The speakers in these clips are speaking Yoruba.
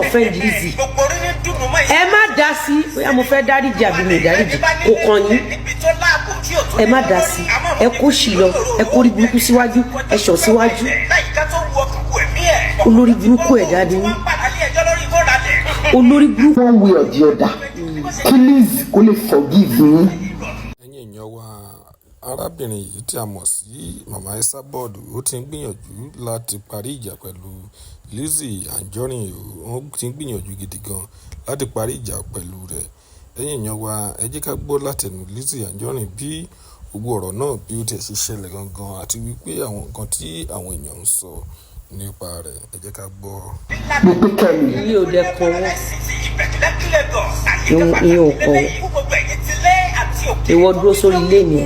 Offend Lizzy, ẹ má dá sí. Bóyá mo fẹ́ dáríjì àbí mi ò dáríjì, kò kàn yín. Ẹ má dá sí. Ẹ kó sì lọ, ẹ kó rí burúkú síwájú, ẹ ṣọ̀ síwájú. Olórí burúkú ẹ̀dá ni yín, olórí burúkú. One way or the other, please, kó lè forgive yín. Ẹ̀yin èèyàn wa, arábìnrin yìí tí a mọ̀ sí Mama Esabod, ó ti ń gbìyànjú láti parí ìjà pẹ̀lú Lizzy Anjorin. Ó ti ń gbìyànjú gidi gan láti parí ìjà pẹ̀lú rẹ̀. Ẹ̀yin èèyàn wa, ẹ jẹ́ ká gbọ́ látẹnu Lizzy Anjorin bí gbogbo ọ̀rọ̀ náà bí ó tiẹ̀ ṣe ṣẹlẹ̀ gangan, àti wípé àwọn nǹkan tí àwọn èèyàn ń sọ nípa rẹ̀. Ẹ jẹ́ ká gbọ́. Ní pé kẹ́mi Ilé ò dẹ kan wọ́n, ìyẹn ò kàn wọ́n. Ìwọ dúró sórí ilé mi,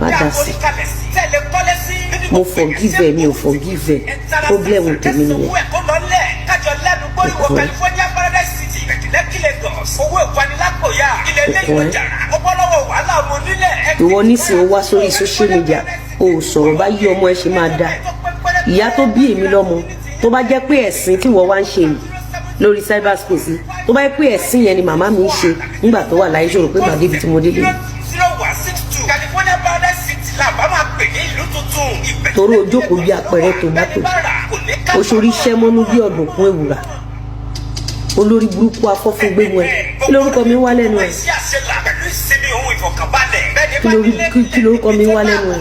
má dá sí. Mo forgive ẹ, mi ò forgive ẹ, problem tèmi nìyẹn. Kò kàn ẹ́, kò kàn ẹ́. Ìwọ nísìnyí, ó wá sórí social media, o ò sọ̀rọ̀ bá yí ọmọ ẹ ṣe máa da. Ìyá tó bí èmi lọ́mọ, tó bá jẹ́ pé ẹ̀sìn tí wọ́n wá ń ṣe yìí lórí cyberspace yìí, tó bá jẹ́ pé ẹ̀sìn yẹn ni màmá mi ń ṣe nígbà tó wà láyé, ṣòro pé màá débi tí mo délé yìí. California Paradise City la bá máa pè ní ìlú tuntun. Torí o jókòó bí apẹ̀rẹ̀ tòmátò, oṣoorí sẹ́mọ́nú bí ọ̀dùnkún ewùrà. Olórí burúkú afọ́fúngbẹ́mu ẹ, kí lórúkọ mi wá lẹ́nu ẹ? Kí lórúkọ mi wá lẹ́nu ẹ?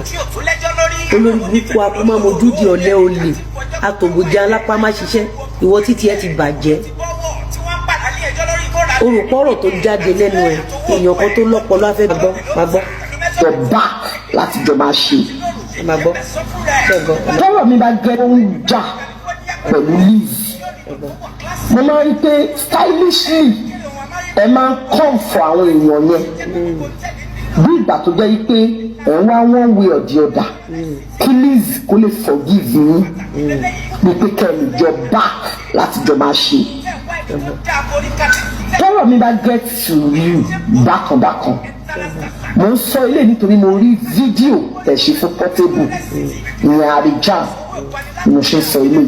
Olórí burúkú akúmọ̀mọ́júdì, ọ̀lẹ́, olè, àtòbòjá, alápá má ṣiṣẹ́. Ìwọ títí ẹ ti bàjẹ́. Olùpọ̀rọ̀ tó jáde lẹ́nu ẹ, èèyàn kan tó lọ́pọlọ á fẹ́ gbọ́, máa gbọ́. Your back láti jọ máa ṣe. Máa gbọ́, ṣe gbọ́? Tọ́rọ̀ mi bá gẹ́ ó ń jà pẹ̀lú Liz, mo máa ń rí pé stylishly ẹ máa ń come for àwọn èèyàn yẹn, bí ìgbà tó jẹ́ pé ẹ̀ ń wá one way or the other kí Liz kó lè forgive yín, ní pé kẹ́ ẹ lè jọ back láti jọ máa ṣe. Tọ́rọ̀ mi bá get to you bákan bákan, mo ń sọ ilé nítorí mo rí fídíò tẹ̀ ṣe fún Portable, ìyẹn Abidjan ni mo ṣe ń sọ ilé.